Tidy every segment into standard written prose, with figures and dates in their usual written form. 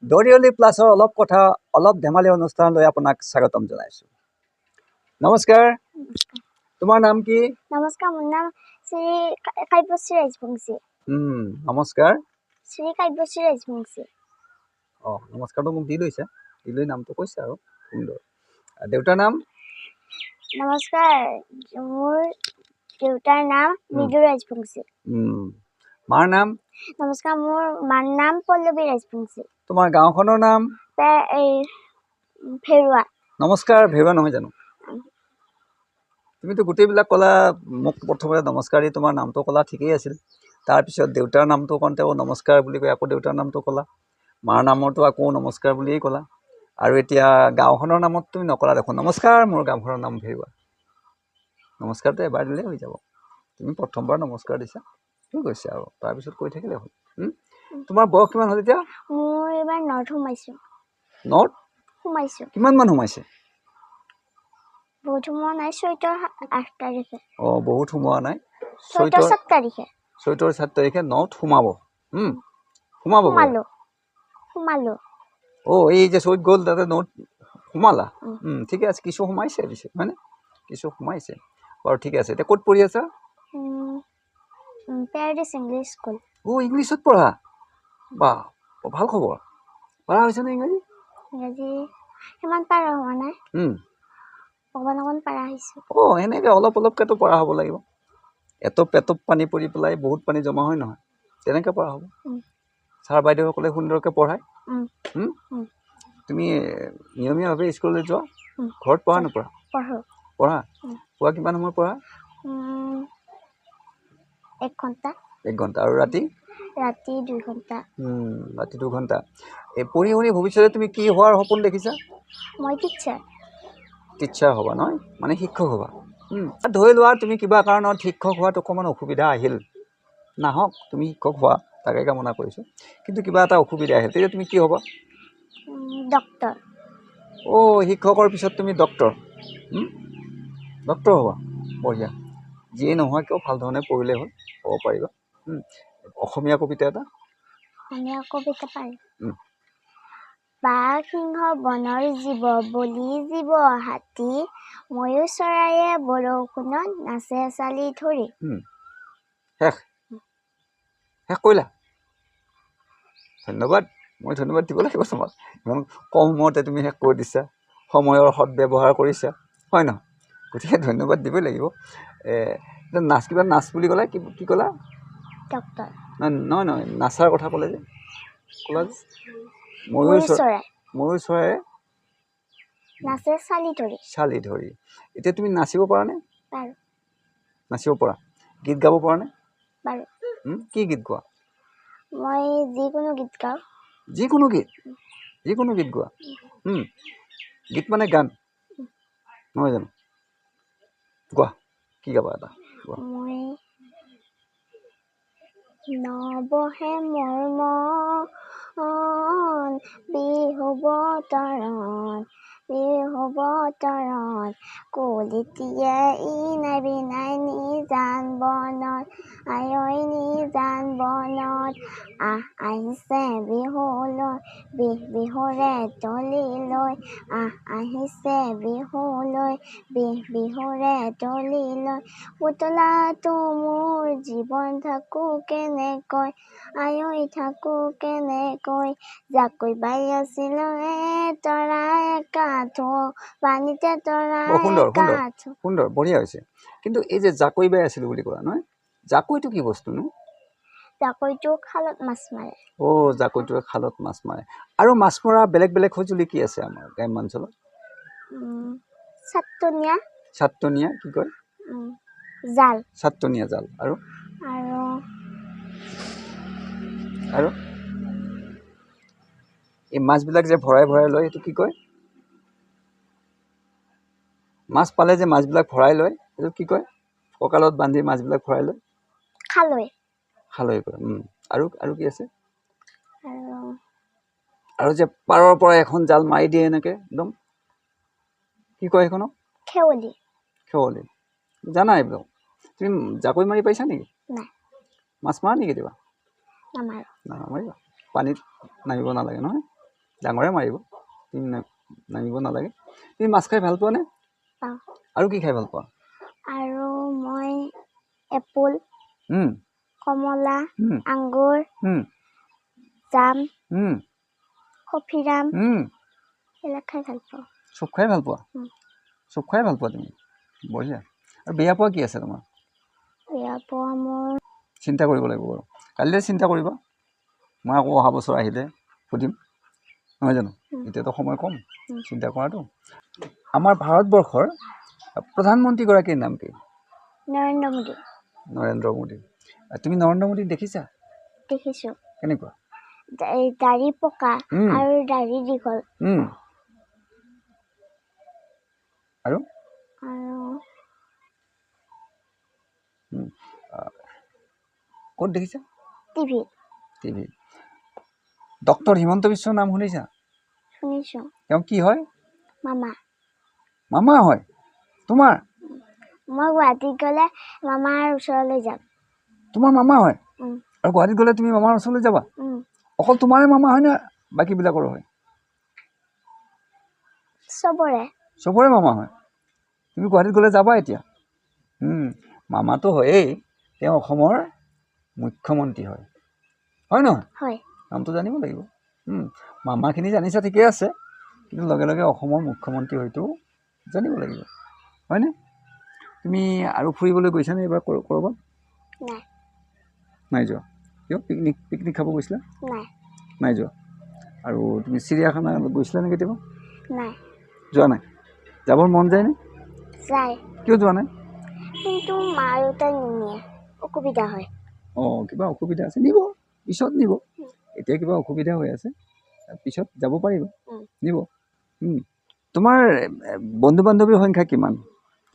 দৰিয়লি প্লাছৰ অলপ কথা অলপ ধেমালি অনুষ্ঠানলৈ আপোনাক স্বাগতম জনাইছোঁ। নমস্কাৰ, তোমাৰ নাম কি? নমস্কাৰ, মোৰ নাম শ্ৰী কাব্যশ্ৰী ৰাজবংশী। নমস্কাৰ। শ্ৰী কাব্যশ্ৰী ৰাজবংশী। অঁ, নমস্কাৰটো মোক দি লৈছে, দি লৈ নামটো কৈছে আৰু সুন্দৰ। দেউতাৰ নাম? নমস্কাৰ, মোৰ দেউতাৰ নাম মৃদু ৰাজবংশী। মাৰ নাম? নমস্কাৰ, মোৰ মাৰ নাম পল্লৱী ৰাজবংশী। তোমাৰ গাঁওখনৰ নাম? এই ভেৰুৱা। নমস্কাৰ, ভেৰুৱা নহয় জানো? তুমিতো গোটেইবিলাক ক'লা। মোক প্ৰথমতে নমস্কাৰ দি তোমাৰ নামটো ক'লা, ঠিকেই আছিল। তাৰপিছত দেউতাৰ নামটো কওঁতেও নমস্কাৰ বুলি কৈ আকৌ দেউতাৰ নামটো ক'লা, মাৰ নামতো আকৌ নমস্কাৰ বুলিয়েই ক'লা, আৰু এতিয়া গাঁওখনৰ নামত তুমি নক'লা দেখোন। নমস্কাৰ, মোৰ গাঁওখনৰ নাম ভেৰুৱা। নমস্কাৰটো এবাৰ দিলেই হৈ যাব। তুমি প্ৰথমবাৰ নমস্কাৰ দিছা, হৈ গৈছে, আৰু তাৰপিছত কৈ থাকিলে হ'ল। তোমাৰ বয়স কিমান হ'ল এতিয়া? মোৰ এইবাৰ নৰ্থ সোমাইছোঁ। নৰ্থ সোমাইছোঁ। কিমান মান সোমাইছে? বহুত সোমোৱা নাই, চৈতৰ 8 তাৰিখে। অঁ, বহুত সোমোৱা নাই। চৈতৰ 7 তাৰিখে। চৈতৰ 7 তাৰিখে নৰ্থ সোমাব। সোমাব। সোমালোঁ, সোমালোঁ। অ', এই যে চৈত গ'ল, তাতে নৰ্থ সোমালা। ঠিকে আছে, কিছু সোমাইছে পিছে, হয়নে? কিছু সোমাইছে বাৰু, ঠিকে আছে। এতিয়া ক'ত পঢ়ি আছা? Paradise English school. অ', ইংলিছত পঢ়া, বাহ, ভাল খবৰ। পঢ়া হৈছেনে ইংৰাজী? ইংৰাজী সিমান পাৰা হোৱা নাই, অকণমান অকণমান পাৰা হৈছোঁ। অঁ, সেনেকৈ অলপ অলপকৈতো পৰা হ'ব লাগিব। এটোপ এটোপ পানী পৰি পেলাই বহুত পানী জমা হয় নহয়, তেনেকৈ পৰা হ'ব। ছাৰ বাইদেউসকলে সুন্দৰকৈ পঢ়ায়? তুমি নিয়মীয়াভাৱে স্কুললৈ যোৱা? ঘৰত পঢ়া নপঢ়া? পঢ়োঁ। পঢ়া? পুৱা কিমান সময় পঢ়া? 1 ঘণ্টা। 1 ঘণ্টা। আৰু ৰাতি? ৰাতি 2 ঘণ্টা। ৰাতি 2 ঘণ্টা। এই পঢ়ি শুনি ভৱিষ্যতে তুমি কি হোৱাৰ সপোন দেখিছা? মই টিচাৰ। টিচাৰ হ'বা নহয়, মানে শিক্ষক হ'বা। ধৰি লোৱা তুমি কিবা কাৰণত শিক্ষক হোৱাত অকণমান অসুবিধা আহিল, নাহক, তুমি শিক্ষক হোৱা তাকে কামনা কৰিছোঁ, কিন্তু কিবা এটা অসুবিধা আহিল, তেতিয়া তুমি কি হ'বা? ডক্টৰ। অ', শিক্ষকৰ পিছত তুমি ডক্টৰ। ডক্টৰ হ'বা, বঢ়িয়া। যিয়ে নোহোৱা কিয় ভাল ধৰণে পঢ়িলেই হ'ল, হ'ব পাৰিবা। অসমীয়া কবিতা এটা? অসমীয়া কবিতা পাৰিম। বাঘ সিংহ বনৰ জীৱ, বলি জীৱ হাতী, ময়ূৰ চৰাইয়ে বৰষুণত নাচে চালি ধৰি। শেষ? শেষ কৰিলা? ধন্যবাদ। মই ধন্যবাদ দিব লাগিব তোমাক, ইমান কম সময়তে তুমি শেষ কৰি দিছা, সময়ৰ সদ ব্যৱহাৰ কৰিছা, হয় নহয়? গতিকে ধন্যবাদ দিবই লাগিব। নাচ, কিবা নাচ বুলি ক'লা, কি কি ক'লা? ডক্টৰ। নহয় নহয়, নাচাৰ কথা ক'লে যে, ক'লা যে ময়ূৰ ময়ূৰ চৰাই। ময়ূৰ চৰাইয়ে নাচে চালি ধৰি। চালি ধৰি। এতিয়া তুমি নাচিব পাৰানে? পাৰোঁ। নাচিব পাৰা? গীত গাব পাৰানে? পাৰোঁ। কি গীত গোৱা? মই যিকোনো গীত গাওঁ। যিকোনো গীত? যিকোনো গীত গোৱা? গীত মানে গান নহয় জানো? গোৱা, কি গাবা এটা গোৱা। মই নবহে মোৰ মন বিহু বতৰত, বিহু বতৰত, কলিটিয়ে ইনাই বিনাই নিজান বনত, আঐ নিজান বনত, আহ আহিছে বিহুলৈ, বিহুৰে তলিলৈ, আহ আহিছে বিহুলৈ, বিহুৰে তলিলৈ, পুতলাটো মোৰ জীৱন থাকোঁ কেনেকৈ, আঐ থাকোঁ কেনেকৈ, জাকৈ বাই আছিলোঁ তৰা একাঠো, পানীতে তৰা সুন্দৰ, সুন্দৰ, একাঠো। সুন্দৰ, বঢ়িয়া হৈছে। কিন্তু এই যে জাকৈ বাই আছিলোঁ বুলি কোৱা নহয়, জাকৈটো কি বস্তুনো? জাকৈটো খালত মাছ মাৰে। অ', জাকৈটোৱে খালত মাছ মাৰে। আৰু মাছ মৰা বেলেগ বেলেগ সঁজুলি কি আছে আমাৰ গ্ৰাম্যাঞ্চলত? চাটনীয়া। চাটনীয়া কি কয়? জাল। চাটনীয়া জাল। আৰু? আৰু আৰু এই মাছবিলাক যে ভৰাই ভৰাই লয়, সেইটো কি কয়? মাছ পালে যে মাছবিলাক ভৰাই লয়, সেইটো কি কয়? কঁকালত বান্ধি মাছবিলাক ভৰাই লয়। খালৈ। খালৈ কয়। আৰু, আৰু কি আছে? আৰু আৰু যে পাৰৰ পৰা এখন জাল মাৰি দিয়ে এনেকে একদম, কি কয় সেইখনক? খেৱলি। খেৱলি। জানা এইবিলাক? তুমি জাকৈ মাৰি পাইছা নেকি? নাই। মাছ মাৰা নেকি কেতিয়াবা? নামাৰো। নামাৰিবা, পানীত নামিব নালাগে নহয়। ডাঙৰে মাৰিব, তুমি নামিব নালাগে। তুমি মাছ খাই ভাল পোৱানে? পাওঁ। আৰু কি খাই ভাল পোৱা? আৰু মই এপল, কমলা, আঙ্গুৰ, জাম, সফিৰাম, এইবিলাক খাই ভাল পাওঁ। চব খাই ভাল পোৱা? চব খাই ভাল পোৱা তুমি? বঢ়িয়া। আৰু বেয়া পোৱা কি আছে তোমাৰ? বেয়া পোৱা মোৰ চিন্তা কৰিব লাগিব বাৰু, কালিলৈ চিন্তা কৰিবা। মই আকৌ অহা বছৰ আহিলে সুধিম, নহয় জানো? এতিয়াতো সময় কম চিন্তা কৰাটো। আমাৰ ভাৰতবৰ্ষৰ প্ৰধানমন্ত্ৰীগৰাকীৰ নাম কি? নৰেন্দ্ৰ মোদী। নৰেন্দ্ৰ মোদী। তুমি নৰেন্দ্ৰ মোদীক দেখিছা? দেখিছোঁ। কেনেকুৱা? দাড়ি পকা আৰু দাড়ি দীঘল। আৰু? আৰু ক'ত দেখিছা? টিভিত। টিভিত। ডক্টৰ হিমন্ত বিশ্বৰ নাম শুনিছা? শুনিছোঁ। তেওঁ কি হয়? মামা। মামা হয় তোমাৰ? মই গুৱাহাটীত গ'লে মামাৰ ওচৰলৈ যাম। তোমাৰ মামা হয়? আৰু গুৱাহাটীত গ'লে তুমি মামাৰ ওচৰলৈ যাবা? অকল তোমাৰে মামা হয় নে বাকীবিলাকৰো হয়? চবৰে। চবৰে মামা হয়। তুমি গুৱাহাটীত গ'লে যাবা এতিয়া? মামাটো হয়েই, তেওঁ অসমৰ মুখ্যমন্ত্ৰী হয়, হয় নহয়? হয়। নামটো জানিব লাগিব। মামাখিনি জানিছা ঠিকে আছে, কিন্তু লগে লগে অসমৰ মুখ্যমন্ত্ৰী হয়তো জানিব লাগিব, হয়নে? তুমি আৰু ফুৰিবলৈ গৈছানে এইবাৰ ক'ৰবাত? নাই। নাই যোৱা? কিয়? পিকনিক খাব গৈছিলা? নাই। নাই যোৱা। আৰু তুমি চিৰিয়াখানা গৈছিলানে কেতিয়াবা? নাই। যোৱা নাই? যাবৰ মন যায়নে? যায়। কিয় যোৱা নাই? কিন্তু মা দেউতাই নিনিয়ে, অসুবিধা হয়। অঁ, কিবা অসুবিধা আছে? নিব, পিছত নিব। এতিয়া কিবা অসুবিধা হৈ আছে, পিছত যাব পাৰিব, নিব। তোমাৰ বন্ধু বান্ধৱীৰ সংখ্যা কিমান?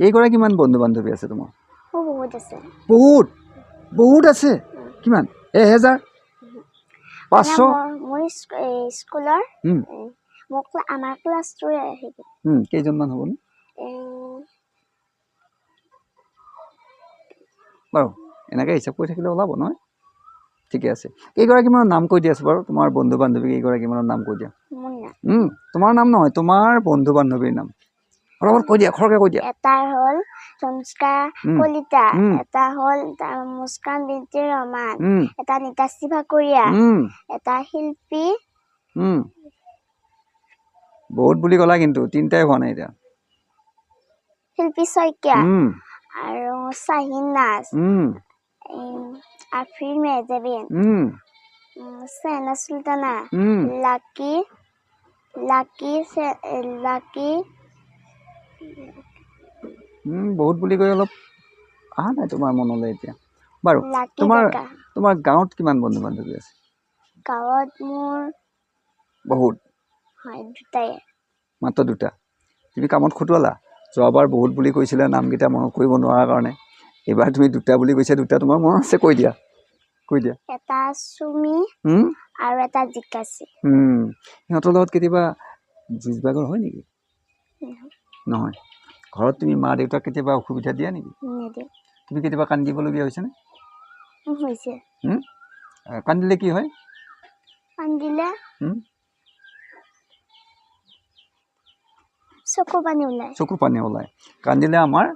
কেইগৰাকীমান বন্ধু বান্ধৱী আছে তোমাৰ? মোৰ বহুত আছে। বহুত? বহুত আছে? কিমান? 1000? 500? মোৰ স্কুলৰ, আমাৰ ক্লাছটোৰে আহিব। কেইজনমান হ'বনে? বাৰু এনেকৈ হিচাপ কৰি থাকিলে ওলাব নহয়? ঠিকে আছে। কেইগৰাকীমানৰ নাম কৈ দিয়াচোন বাৰু, তোমাৰ বন্ধু বান্ধৱী কেইগৰাকীমানৰ নাম কৈ দিয়া। তোমাৰ নাম নহয়, তোমাৰ বন্ধু বান্ধৱীৰ নাম অলপ কৈ দিয়া, খৰকৈ কৈ দিয়া। এটা হ'ল চঞ্চিকা কলিতা, এটা হ'ল মুস্কান বিনতি ৰহমান, এটা নিতাশ্ৰী ভাকুৰীয়া, এটা শিল্পী। বহুত বুলি ক'লা কিন্তু তিনিটাই হোৱা নাই এতিয়া। শিল্পী শইকীয়া আৰু শ্বাহিন নাজ, আফৰিন মেহজাবিন, চেহনা চুলতানা, লাকি, লাকি, লাকি। বহুত বুলি কৈ অলপ অহা নাই তোমাৰ মনলৈ এতিয়া। বাৰু তোমাৰ তোমাৰ গাঁৱত কিমান বন্ধু বান্ধৱী আছে? গাঁৱত মোৰ বহুত। হয়, দুটাই। মাত্ৰ দুটা। তুমি কামত খটুৱালা। যোৱাবাৰ বহুত বুলি কৈছিলা, নামকেইটা মনত কৰিব নোৱাৰাৰ কাৰণে। এইবাৰ তুমি দুটা বুলি কৈছা, দুটা তোমাৰ মনত আছে, কৈ দিয়া, কৈ দিয়া। এটা চুমি আৰু এটা জিকাচি। সিহঁতৰ লগত কেতিয়াবা যুঁজ বাগৰ হয় নেকি? নহয়। ঘৰত তুমি মা দেউতাক কেতিয়াবা অসুবিধা দিয়া নেকি? নিদিওঁ। তুমি কেতিয়াবা কান্দিবলগীয়া হৈছেনে? হৈছে। কান্দিলে কি হয়? কান্দিলে চকু পানী ওলায়। চকু পানী ওলায়। কান্দিলে আমাৰ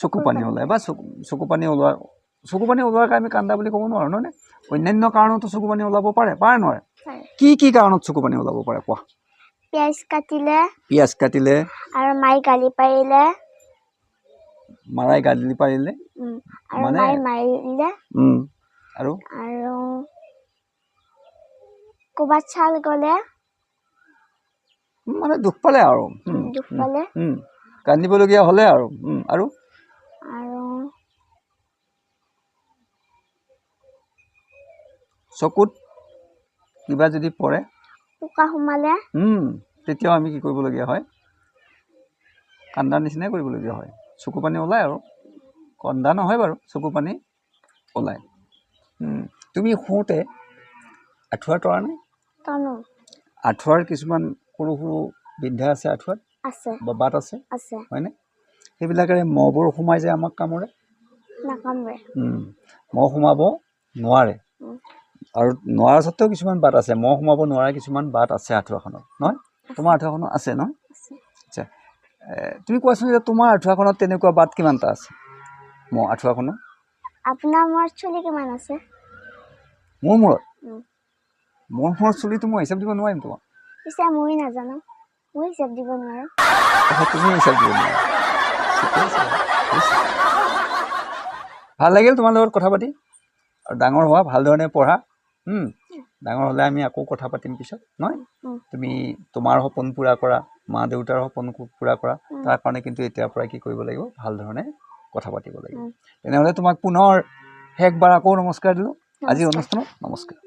চকু পানী ওলায়, বা চকু পানী ওলোৱা, চকু পানী ওলোৱাৰ কাৰণে আমি কান্দা বুলি ক'ব নোৱাৰোঁ, নহয়নে? অন্যান্য কাৰণতো চকু পানী ওলাব পাৰে, পাৰে নোৱাৰে? কি কি কাৰণত চকু পানী ওলাব পাৰে কোৱা? পিঁয়াজ কাটিলে। পিঁয়াজ কাটিলে। আৰু মাই গালি পাৰিলে। মাৰাই গালি পাৰিলে। আৰু মাই মাৰিলে। আৰু? আৰু ক'ৰবাত ছাল গ'লে। মানে দুখ পালে আৰু। দুখ পালে। কান্দিবলগীয়া হ'লে আৰু। আৰু? আৰু চকুত কিবা যদি পৰে, পোকা সোমালে, তেতিয়াও আমি কি কৰিবলগীয়া হয়? কান্দাৰ নিচিনাই কৰিবলগীয়া হয়। চকু পানী ওলায় আৰু। কন্দা নহয় বাৰু, চকু পানী ওলায়। তুমি শুওঁতে আঁঠুৱা তৰা নে? টানো। আঁঠুৱাৰ কিছুমান সৰু সৰু বিন্ধা আছে আঁঠুৱাত, আছে বা বাট আছে, আছে, হয়নে? সেইবিলাকেৰে মহবোৰ সোমাই যায় আমাক কামোৰে? নাকামোৰে। মহ সোমাব নোৱাৰে। আৰু নোৱাৰা স্বত্তেও কিছুমান বাট আছে, মহ সোমাব নোৱাৰা কিছুমান বাট আছে আঁঠুৱাখনত, নহয়? তোমাৰ আঁঠুৱাখনত আছে নহয়? আচ্ছা, তুমি কোৱাচোন যে তোমাৰ আঁঠুৱাখনত তেনেকুৱা বাট কিমানটা আছে? মহ আঁঠুৱাখনত? আপোনাৰ মূৰত চুলি কিমান আছে? মোৰ মূৰত? মোৰ মূৰত চুলিটো মই হিচাপ দিব নোৱাৰিম তোমাক। পিছে মই নাজানো, মই হিচাপ দিব নোৱাৰোঁ। তুমি হিচাপ দিব নোৱাৰা। ভাল লাগিল তোমাৰ লগত কথা পাতি। আৰু ডাঙৰ হোৱা, ভাল ধৰণে পঢ়া। ডাঙৰ হ'লে আমি আকৌ কথা পাতিম পিছত, নহয়? তুমি তোমাৰ সপোন পূৰা কৰা, মা দেউতাৰ সপোন পূৰা কৰা, তাৰ কাৰণে কিন্তু এতিয়াৰ পৰা কি কৰিব লাগিব, ভাল ধৰণে কথা পাতিব লাগিব। তেনেহ'লে তোমাক পুনৰ শেষবাৰ আকৌ নমস্কাৰ দিলোঁ আজি অনুষ্ঠানত। নমস্কাৰ।